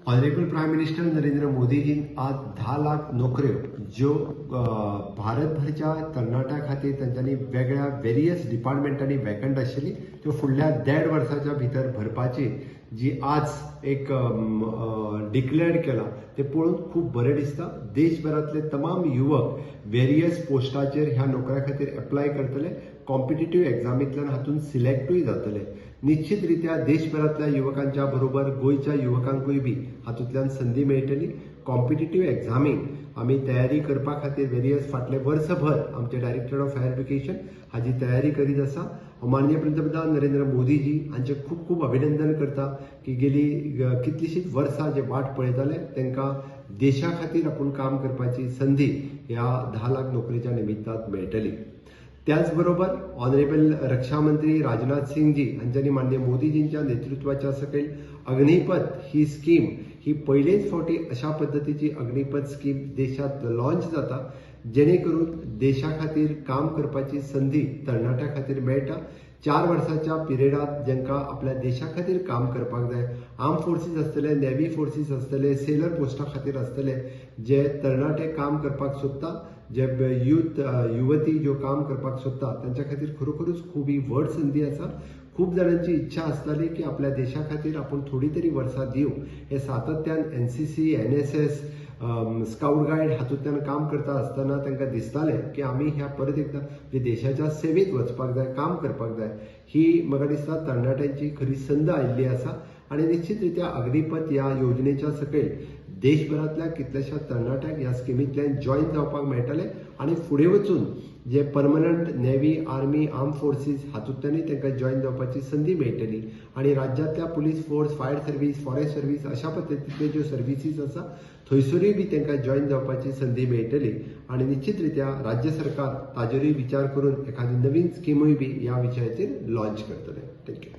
Honourable prime minister Narendra मोदीजीन आज 10 लाख नोकऱ्यो ज्यो भारतभरच्या तरणाट्या खातीर तांच्यांनी वेगळ्या वेरियस डिपार्टमेंटांनी वेकंट आशिल्ली, त्यो फुडल्या देड वर्साच्या भितर भरपाची जी आज एक डिक्लेअर केला ते पळोवन खूब बरें दिसता. देशभरांतले तमाम युवक वेरियस पोस्टाचेर ह्या नोकऱ्या खातीर एप्लाय करतले, कॉम्पिटेटीव एग्जामींतल्यान हातूंत सिलेक्टूय जातले. निश्चित रित्या देशभरांतल्या युवकांच्या बरोबर गोंयच्या युवकांकूय बी हातूंतल्यान संदी मेळटली. कॉम्पिटेटीव एग्जामीक आमी तयारी करपा खातीर वेरियस फाटले वर्सभर आमचे डायरेक्टर ऑफ हायर एज्युकेशन हाजी तयारी करीत आसा. हांव माननीय पंतप्रधान नरेंद्र मोदीजी हांचे खूब खूब अभिनंदन करता की गेली कितलीशींच वर्सां जे वाट पळयताले, तांकां देशा खातीर आपूण काम करपाची संदी ह्या 10 लाख नोकरेच्या निमित्तान मेळटली. त्याच बरोबर ऑनरेबल रक्षा मंत्री राजनाथ सिंगजी हांच्यांनी माननीय मोदीजींच्या नेतृत्वाच्या सकयल अग्निपथ ही स्कीम, ही पयलेच फावटी अशा पद्दतीची अग्निपथ स्कीम देशात लॉन्च जाता, जेणे करून देशा खातीर काम करपाची संदी तरणाट्या खातीर मेळटा. 4 वर्साच्या पिरियडात जांकां आपल्या देशा खातीर काम करपाक जाय, आर्म फोर्सीस आसतले, नेव्ही फोर्सीस आसतले, सेलर पोस्टा खातीर आसतले, जे तरणाटे काम करपाक सोदता, जे युथ युवती ज्यो काम करपाक सोदता, तांच्या खातीर खरोखरूच खूब ही व्हड संदी आसा. खूब जाणांची इच्छा आसताली की आपल्या देशा खातीर आपूण थोडी तरी वर्सां दिवं. हे सातत्यान एनसीसी, एनएसएस, स्काउट गायड हातूंतल्यान काम करता आसतना तांकां दिसतालें की आमी ह्या परत एकदां म्हणजे देशाच्या सेवेत वचपाक जाय, काम करपाक जाय. ही म्हाका दिसता तरणाट्यांची खरी संद आयिल्ली आसा आनी निश्चित रित्या अग्निपथ ह्या योजनेच्या सकयल देशभरांतल्या कितल्याश्या तरणाट्यांक ह्या स्किमींतल्यान जॉयन जावपाक मेळटलें आनी फुडें वचून जे permanent navy, army, arm forces हातूंतल्यानूय तांकां जॉयन जावपाची संदी मेळटली आनी राज्यांतल्या police force, fire service, forest service अशा पद्दतींतल्यो ज्यो सर्विसीस आसा, थंयसरूय बी तांकां जॉयन जावपाची संदी मेळटली. आनी निश्चित रित्या राज्य सरकार ताजेरूय विचार करून एखादी नवीन स्किमूय बी ह्या विशयाचेर लॉन्च करतले. Thank you.